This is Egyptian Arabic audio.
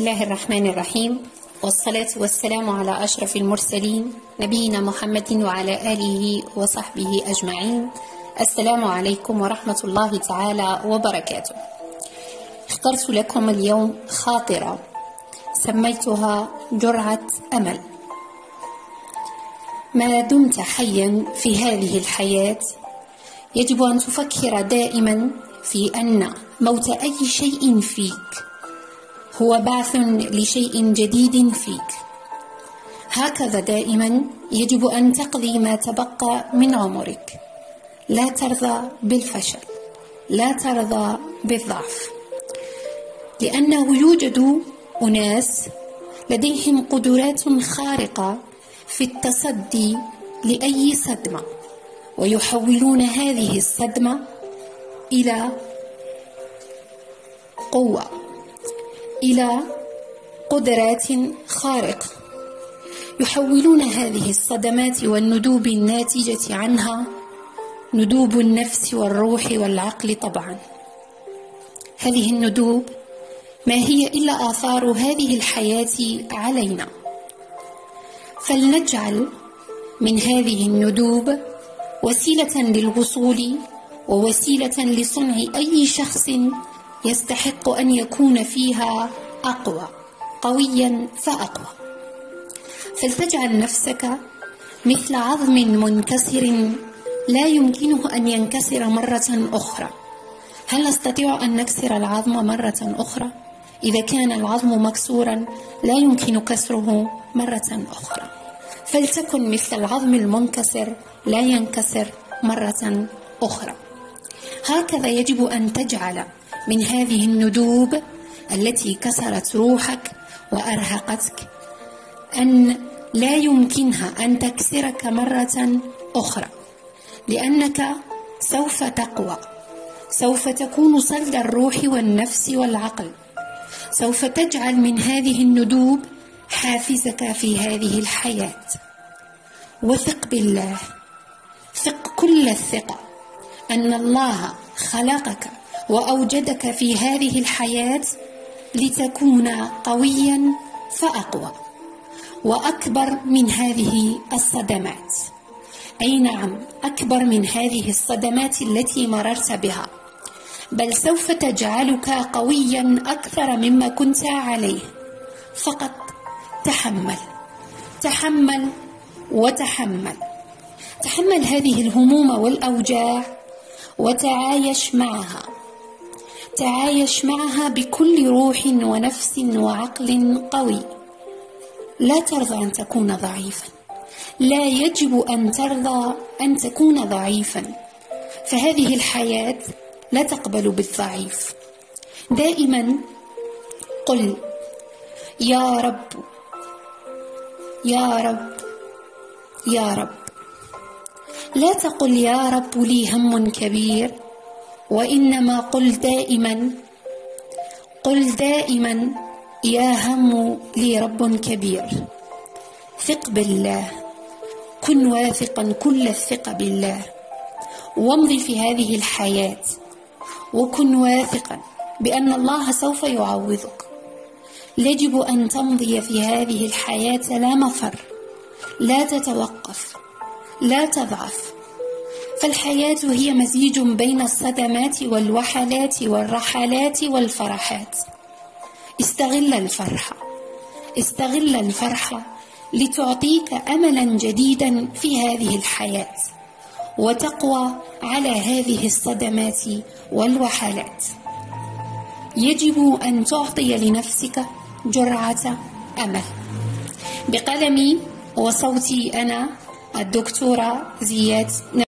الله الرحمن الرحيم، والصلاة والسلام على أشرف المرسلين نبينا محمد وعلى آله وصحبه أجمعين. السلام عليكم ورحمة الله تعالى وبركاته. اخترت لكم اليوم خاطرة سميتها جرعة أمل. ما دمت حيا في هذه الحياة يجب أن تفكر دائما في أن موت أي شيء فيك هو بعث لشيء جديد فيك. هكذا دائما يجب أن تقضي ما تبقى من عمرك. لا ترضى بالفشل، لا ترضى بالضعف، لأنه يوجد أناس لديهم قدرات خارقة في التصدي لأي صدمة، ويحولون هذه الصدمة إلى قوة، إلى قدرات خارقة. يحولون هذه الصدمات والندوب الناتجة عنها ندوب النفس والروح والعقل. طبعا هذه الندوب ما هي إلا آثار هذه الحياة علينا، فلنجعل من هذه الندوب وسيلة للوصول ووسيلة لصنع أي شخص يستحق أن يكون فيها أقوى، قويا فأقوى. فلتجعل نفسك مثل عظم منكسر لا يمكنه أن ينكسر مرة أخرى. هل نستطيع أن نكسر العظم مرة أخرى؟ إذا كان العظم مكسورا لا يمكن كسره مرة أخرى. فلتكن مثل العظم المنكسر لا ينكسر مرة أخرى. هكذا يجب أن تجعل من هذه الندوب التي كسرت روحك وأرهقتك أن لا يمكنها أن تكسرك مرة أخرى، لأنك سوف تقوى، سوف تكون صلد الروح والنفس والعقل، سوف تجعل من هذه الندوب حافزك في هذه الحياة. وثق بالله، ثق كل الثقة أن الله خلقك وأوجدك في هذه الحياة لتكون قويا فأقوى وأكبر من هذه الصدمات. أي نعم، أكبر من هذه الصدمات التي مررت بها، بل سوف تجعلك قويا أكثر مما كنت عليه. فقط تحمل، تحمل وتحمل، تحمل هذه الهموم والأوجاع وتعايش معها، تعايش معها بكل روح ونفس وعقل قوي. لا ترضى أن تكون ضعيفا، لا يجب أن ترضى أن تكون ضعيفا، فهذه الحياة لا تقبل بالضعيف. دائما قل يا رب، يا رب، يا رب. لا تقل يا رب لي هم كبير، وإنما قل دائما، قل دائما يا هم لي رب كبير. ثق بالله، كن واثقا كل الثقة بالله، وامضي في هذه الحياة وكن واثقا بأن الله سوف يعوضك. يجب أن تمضي في هذه الحياة لا مفر، لا تتوقف، لا تضعف، فالحياة هي مزيج بين الصدمات والوحلات والرحلات والفرحات. استغل الفرحة، استغل الفرحة لتعطيك أملا جديدا في هذه الحياة وتقوى على هذه الصدمات والوحلات. يجب أن تعطي لنفسك جرعة أمل. بقلمي وصوتي أنا الدكتورة زياد.